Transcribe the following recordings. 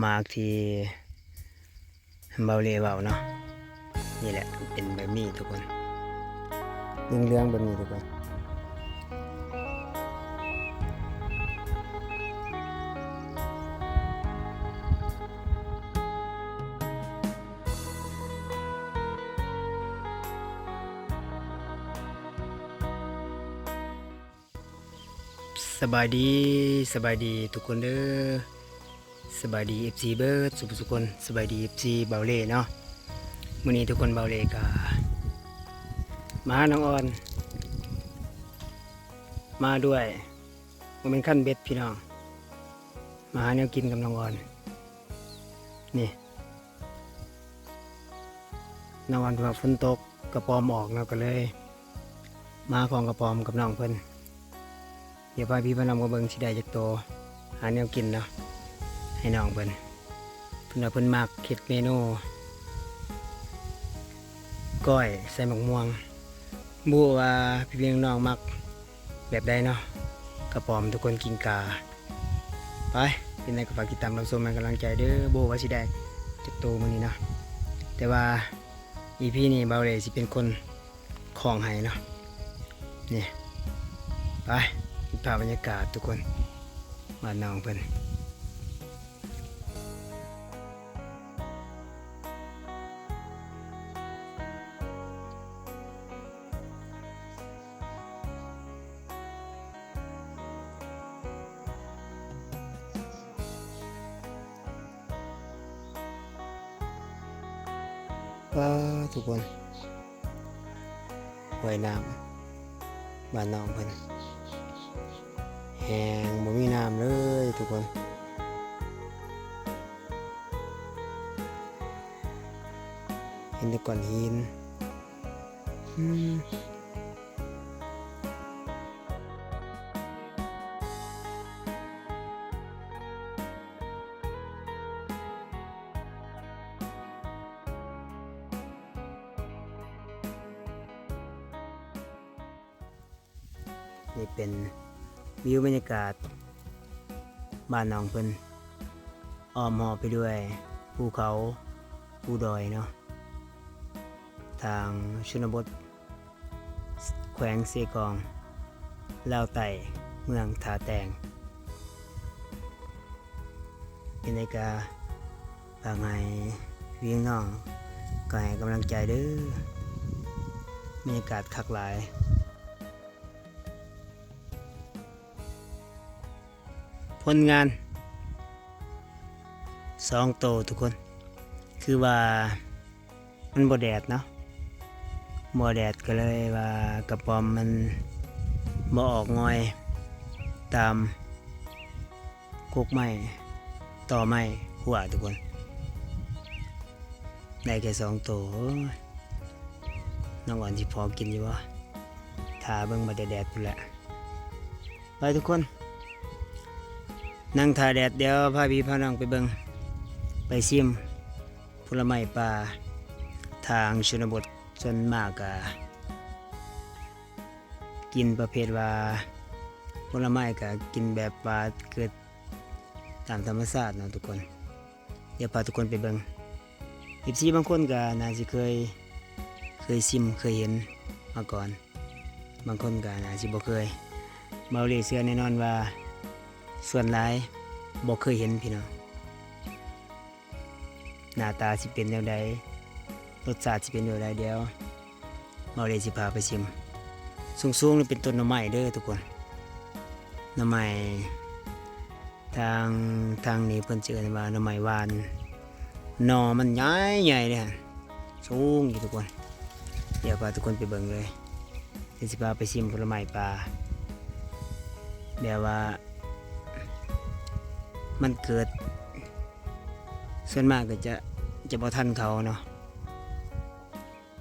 ໝາກທີ່ເບົາເລ່ເວົ້າເນາະ ນີ້ແຫຼະ ເປັນແບບນີ້ທຸກຄົນ ເຫຼືອງໆແບບນີ້ທຸກຄົນ. ສະບາຍດີ ສະບາຍດີທຸກຄົນເດີ ສະບາຍດີເອັຟຊີເບິດສູ່ຜູ້ສູ່ຄົນ ສະບາຍດີເອັຟຊີເບົາເລ່ເນາະ. ມື້ນີ້ທຸກຄົນ ເບົາເລ່ກະມາຫານ້ອງອ່ອນ ມາດ້ວຍ ບໍ່ແມ່ນຄັນເບັດພີ່ນ້ອງ ມາຫາແນວກິນກັບນ້ອງອ່ອນ ນີ້ ນ້ອງອ່ອນເພິ່ນວ່າຝົນຕົກ ກະປອມອອກເນາະ ກະເລີຍມາຂອງກະປອມກັບນ້ອງເພິ່ນ. ດຽວພາພີ່ພານ້ອງມາເບິ່ງຊິໄດ້ຈັກໂຕ ຫາແນວກິນເນາະ ໃຫ້ນ້ອງເພິ່ນ. ເພິ່ນວ່າເພິ່ນມັກເຮັດເມນູກ້ອຍໃສ່ໝາກມ່ວງ ບໍ່ຮູ້ວ່າພີ່ໆນ້ອງໆມັກ ແບບໃດເນາະ ກະປອມທຸກຄົນ ກິງກາ. ໄປ ເປັນໃດກະຝາກຕິດຕາມຮັບຊົມໃຫ້ກຳລັງໃຈເດີ ບໍ່ຮູ້ວ່າຊິໄດ້ຈັກໂຕມື້ນີ້ເນາະ ແຕ່ວ່າອີພີນີ້ເບົາເລ່ຊິເປັນຄົນຂອງໃຫ້ເນາະ. ນີ້ ໄປ ເກັບພາບບັນຍາກາດທຸກຄົນ ບ້ານນ້ອງເພິ່ນ. ປາ ທຸກຄົນ ຫ້ວຍນ້ຳບ້ານນ້ອງເພິ່ນແຫ້ງ ບໍ່ມີນ້ຳເລີຍທຸກຄົນ ເຫັນແຕ່ກ້ອນຫີນ. ອືມ ນີ້ເປັນວິວບັນຍາກາດບ້ານນ້ອງເພິ່ນ ອ້ອມຮອບໄປດ້ວຍພູເຂົາພູດອຍເນາະ ທາງຊົນນະບົດ ແຂວງເຊກອງ ລາວໃຕ້ ເມືອງທ່າແຕງ. ເປັນໃດກະຝາກໃຫ້ພີ່ນ້ອງກະໃຫ້ກຳລັງໃຈເດີ ບັນຍາກາດຄັກຫຼາຍ. ຜົນງານສອງໂຕທຸກຄົນ ຄືວ່າມັນບໍ່ແດດເນາະ ບໍ່ແດດກະເລີຍວ່າກະປອມມັນບໍ່ອອກງ່ອຍຕາມກົກໄມ້ ຕໍໄມ້ ຂົວທຸກຄົນ ໄດ້ແຄ່ສອງໂຕ. ໂອ້ຍ ນ້ອງອ່ອນຊິພໍກິນຢູ່ບໍ່ ຖ້າເບິ່ງບັດແດດໆພຸ້ນແຫຼະ. ໄປທຸກຄົນ ນັ່ງຖ້າແດດ ດຽວພາພີ່ພານ້ອງໄປເບິ່ງ ໄປຊິມຜົນລະໄມ້ປ່າ. ທາງຊົນນະບົດສ່ວນມາກກະກິນປະເພດວ່າຜົນລະໄມ້ກະກິນແບບວ່າເກີດຕາມທຳມະຊາດເນາະທຸກຄົນ. ດຽວພາທຸກຄົນໄປເບິ່ງ ເອັຟຊີບາງຄົນກະໜ້າຊິເຄີຍ ເຄີຍຊິມ ເຄີຍເຫັນມາກ່ອນ ບາງຄົນກະໜ້າຊິບໍ່ເຄີຍ. ເບົາເລ່ເຊື່ອແນ່ນອນວ່າສ່ວນຫຼາຍບໍ່ເຄີຍເຫັນພີ່ນ້ອງ ໜ້າຕາຊິເປັນແນວໃດ ລົດຊາດຊິເປັນແນວໃດ ດຽວເບົາເລ່ຊິພາໄປຊິມ. ສູງໆນີ້ເປັນຕົ້ນໜໍ່ໄມ້ເດີທຸກຄົນ ໜໍ່ໄມ້ ທາງ ທາງນີ້ເພິ່ນຈະເອີ້ນວ່າໜໍ່ໄມ້ຫວ່ານ ໜໍ່ມັນໃຫຍ່ໆເດ້ ສູງຢູ່ທຸກຄົນ. ດຽວພາທຸກຄົນໄປເບິ່ງເລີຍ ດຽວຊິພາໄປຊິມຜົນລະໄມ້ປ່າ ແບບວ່າມັນເກີດ ສ່ວນມາກກະຈະ ຈະບໍ່ທັນເຂົາເນາະ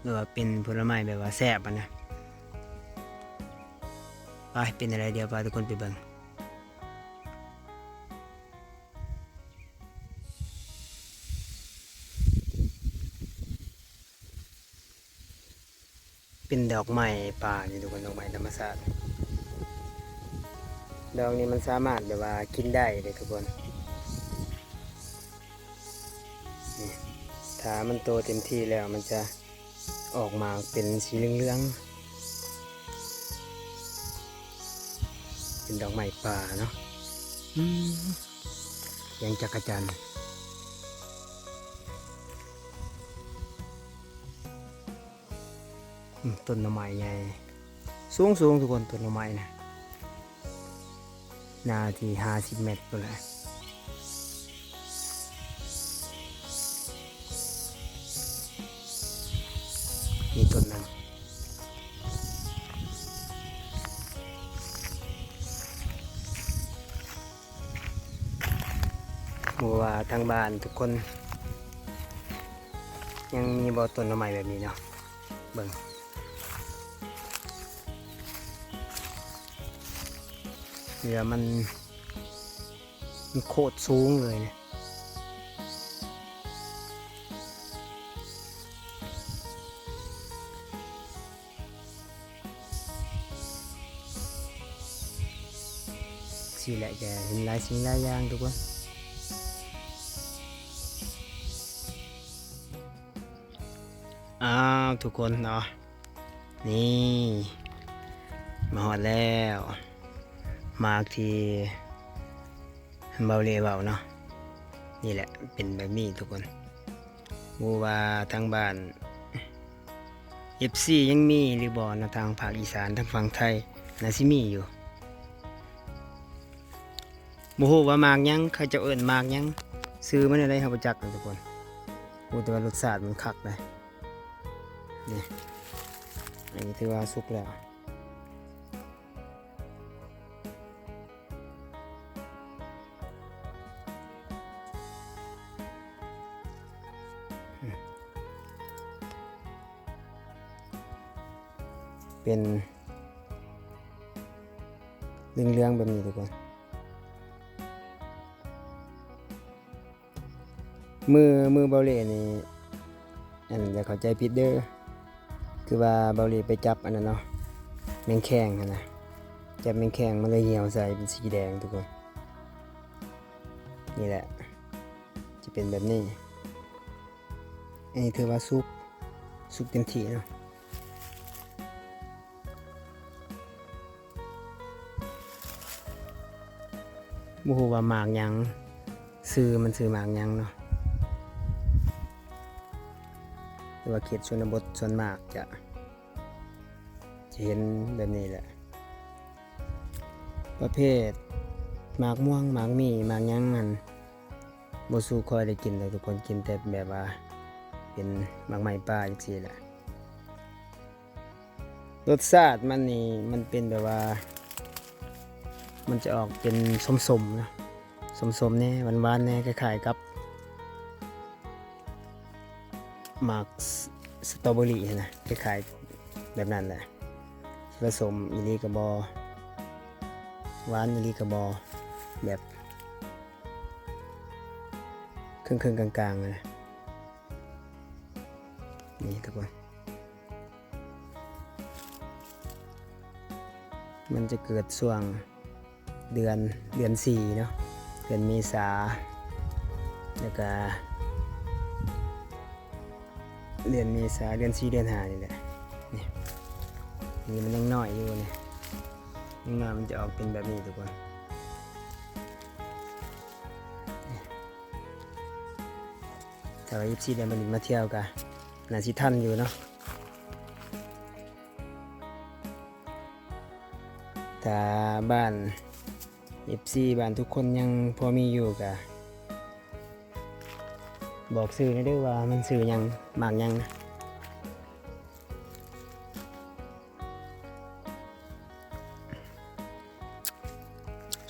ແບບວ່າເປັນຜົນລະໄມ້ແບບວ່າແຊບຫັ້ນນະ. ໄປ ເປັນແນວໃດ ດຽວພາທຸກຄົນໄປເບິ່ງ. ເປັນດອກໄມ້ປ່ານີ້ທຸກຄົນ ດອກໄມ້ທຳມະຊາດ. ດອກນີ້ມັນສາມາດແບບວ່າກິນໄດ້ເດ້ທຸກຄົນ. ຖ້າມັນໂຕເຕັມທີ່ແລ້ວ ມັນຈະອອກໝາກເປັນສີເຫຼືອງໆ ເປັນດອກໄມ້ປ່າເນາະ. ອືມ ສຽງຈັກກະຈັນ. ອືມ ຕົ້ນໜໍ່ໄມ້ໃຫຍ່ ສູງໆ ທຸກຄົນ. ຕົ້ນໜໍ່ໄມ້ນະ ໜ້າທີ່ຫ້າສິບແມັດພຸ້ນແຫຼະ. ມີຕົ້ນໜຶ່ງ ບໍ່ຮູ້ວ່າທາງບ້ານທຸກຄົນຍັງມີບໍ່ ຕົ້ນໜໍ່ໄມ້ແບບນີ້ເນາະ. ເບິ່ງ ເຫຼືອມັນ ມັນໂຄດສູງເລີຍ. ຊີ້ແຫຼະ ຈະເຫັນຫຼາຍສິ່ງຫຼາຍຢ່າງທຸກຄົນ. ອ້າວ ທຸກຄົນເນາະ ນີ້ ມາຮອດແລ້ວ ໝາກທີ່ ເບົາເລເວົ້າເນາະ. ນີ້ແຫຼະ ເປັນແບບນີ້ທຸກຄົນ. ບໍ່ຮູ້ວ່າທາງບ້ານ ເອັຟຊີ ຍັງມີຫຼືບໍ່ເນາະ ທາງພາກອີສານ ທາງຝັ່ງໄທ ໜ້າຊິມີຢູ່. ບໍ່ຮູ້ວ່າໝາກຫຍັງ ເຂົາເຈົ້າເອີ້ນໝາກຫຍັງ ຊື່ມັນແນວໃດ ເຮົາບໍ່ຈັກນະທຸກຄົນ. ຮູ້ແຕ່ວ່າລົດຊາດມັນຄັກເດ້. ນີ້ ອັນນີ້ຖືວ່າສຸກແລ້ວ. ເປັນເຫຼືອງໆ ແບບນີ້ທຸກຄົນ. ມື ມືເບົາເລນີ້ ອັນ ຢ່າເຂົ້າໃຈຜິດເດີ ຄືວ່າເບົາເລໄປຈັບອັນນັ້ນເນາະ ແມງແຄງຫັ້ນນະ ຈັບແມງແຄງມັນເລີຍຫ່ຽວໃສ່ເປັນສີແດງທຸກຄົນ. ນີ້ແຫຼະ ຈະເປັນແບບນີ້. ອັນນີ້ຖືວ່າສຸກ ສຸກເຕັມທີ່ເນາະ. ບໍ່ຮູ້ວ່າໝາກຫຍັງ ຊື່ມັນຊື່ໝາກຫຍັງເນາະ ແຕ່ວ່າເຂດຊົນນະບົດສ່ວນມາກຈະ ຈະເຫັນແບບນີ້ແຫຼະ. ປະເພດໝາກມ່ວງ ໝາກມີ້ ໝາກຫຍັງຫັ້ນ ບໍ່ສູ່ຂ້ອຍໄດ້ກິນດອກທຸກຄົນ ກິນແຕ່ແບບວ່າເປັນໝາກໄມ້ປ່າຈັ່ງຊີ້ແຫຼະ. ລົດຊາດມັນນີ້ ມັນເປັນແບບວ່າ ມັນຈະອອກເປັນສົ້ມໆ ນະ ສົ້ມໆ ແດ່ ຫວານໆ ແດ່ ຄ້າຍໆ ກັບໝາກສະ ສະຕໍເບີຣີຫັ້ນນະ ຄ້າຍໆ ແບບນັ້ນແຫຼະ. ຊິວ່າສົ້ມອີ່ຫຼີກໍບໍ່ ຫວານອີ່ຫຼີກໍບໍ່ ແບບເຄິ່ງໆ ກາງໆ ຫັ້ນນະ. ນີ້ທຸກຄົນ ມັນຈະເກີດຊ່ວງເດືອນ ເດືອນສີ່ເນາະ ເດືອນເມສາ ແລ້ວກະເດືອນເມສາ ເດືອນສີ່ ເດືອນຫ້ານີ້ແຫຼະ. ນີ້ ນີ້ມັນຍັງນ້ອຍຢູ່ນີ້ ຍັງນ້ອຍ ມັນຈະອອກເປັນແບບນີ້ທຸກຄົນ. ຖ້າວ່າເອັຟຊີ ໄດ້ມາຫຼິ້ນມາທ່ຽວກະໜ້າຊິທັນຢູ່ເນາະ. ຖ້າບ້ານ ເອັຟຊີ ບ້ານທຸກຄົນຍັງພໍມີຢູ່ກະບອກຊື່ແດ່ເດີວ່າມັນຊື່ຫຍັງ ໝາກຫຍັງ.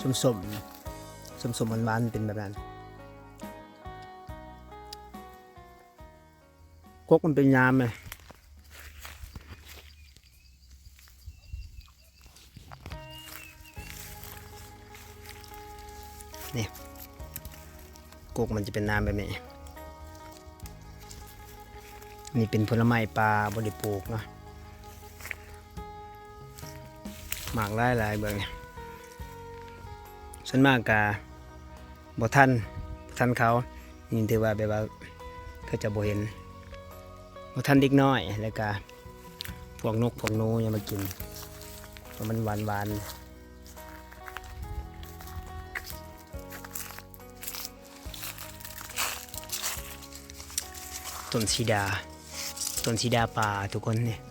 ສົ້ມໆ ສົ້ມໆ ຫວານໆ ເປັນແບບນັ້ນ. ກົກມັນເປັນຍາມເລີຍ ນີ້ ກົກມັນຈະເປັນນາມແບບນີ້. ນີ້ເປັນຜົນລະໄມ້ປ່າ ບໍ່ໄດ້ປູກເນາະ. ໝາກຫຼາຍໆ ເບິ່ງນີ້ ສ່ວນມາກກະບໍ່ທັນ ບໍ່ທັນເຂົາ. ນີ້ຖືວ່າແບບວ່າ ເຂົາເຈົ້າບໍ່ເຫັນ ບໍ່ທັນເດັກນ້ອຍ ແລ້ວກະພວກນົກພວກໜູຍັງມາກິນ ເພາະມັນຫວານໆ. ຕົ້ນສີດາ ຕົ້ນສີດາປ່າທຸກຄົນນີ້